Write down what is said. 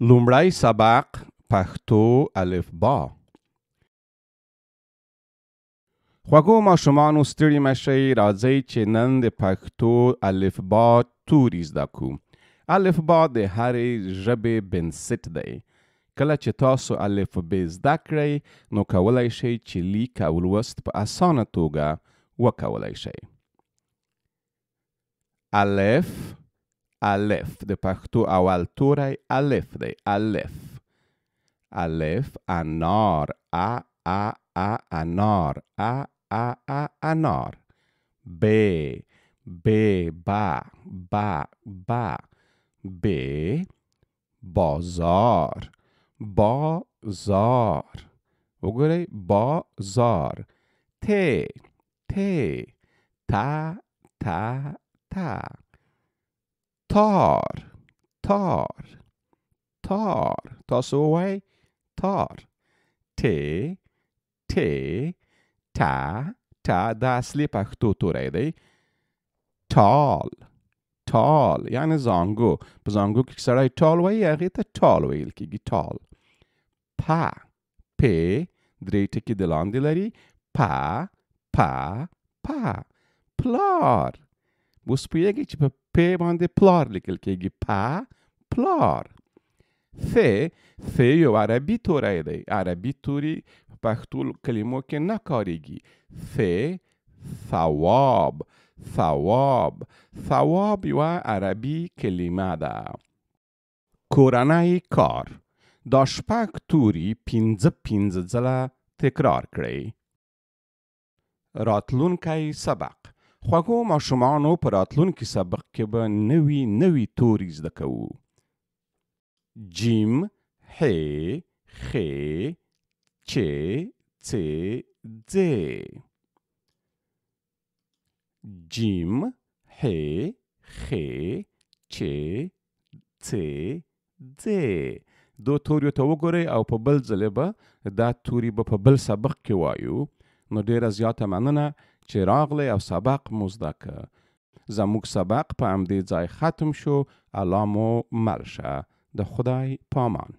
لومړی سبق، پښتو الفبا. خوږو ماشومانو، ستړي مه شئ. راځئ چې نن د پښتو الفبا توري زده کړو. الفبا د هرې ژبې بنسټ دی. کله چې تاسو الفبې زده کړئ، نو کولی شئ چې لیک او لوست په اسانه توګه وکولی شئ. الف، الف. د پښتو اول توری الف دی. الف، الف. انار، ا ا ا، انار، ا ا ا، انار. ب، ب، با، با، با، ب. بازار، بازار. وګورئ، بازار. ت، ت، تا، تا، تا، تار، تار، تار. تاسو ووایئ تار. ت، ت، تا، تا. دا اصلي پښتو توری دی. ټال، ټال، یعنی زانګو. په زانګو کې سړی ټال وایي، هغې ته ټال ویل کېږي، ټال. پ، پ، درې ټکي د لاندې لري. پ، پ، پ، پلار. اوس پوهېږئ چې په پ باندې پلار لیکل کېږي، پ، پلار. ث، ث یو عربي توری دی. عربي توري په پښتو کلمو کې نه کارېږي. ث، ثواب، ثواب. ثواب یوه عربي کلمه ده. کورنی کار: دا شپږ توري پنځه پنځه ځله تکرار کړئ. راتلونکی سبق. خوږو ماشومانو، په راتلونکي سبق کې به نوي نوي توري زده کوو. جیم، ح، خ، چ، څ، ځ. جیم، ح، خ، چ، څ، ځ. دو توریو ته وګورئ او په بل ځلې به دا توري به په بل سبق کې وایو. نو ډیره زیاته مننه چې راغلی او سبق مو زده که. زموږ سبق په همدې ځای ختم شو. الله مو مل شه، د خدای پامان.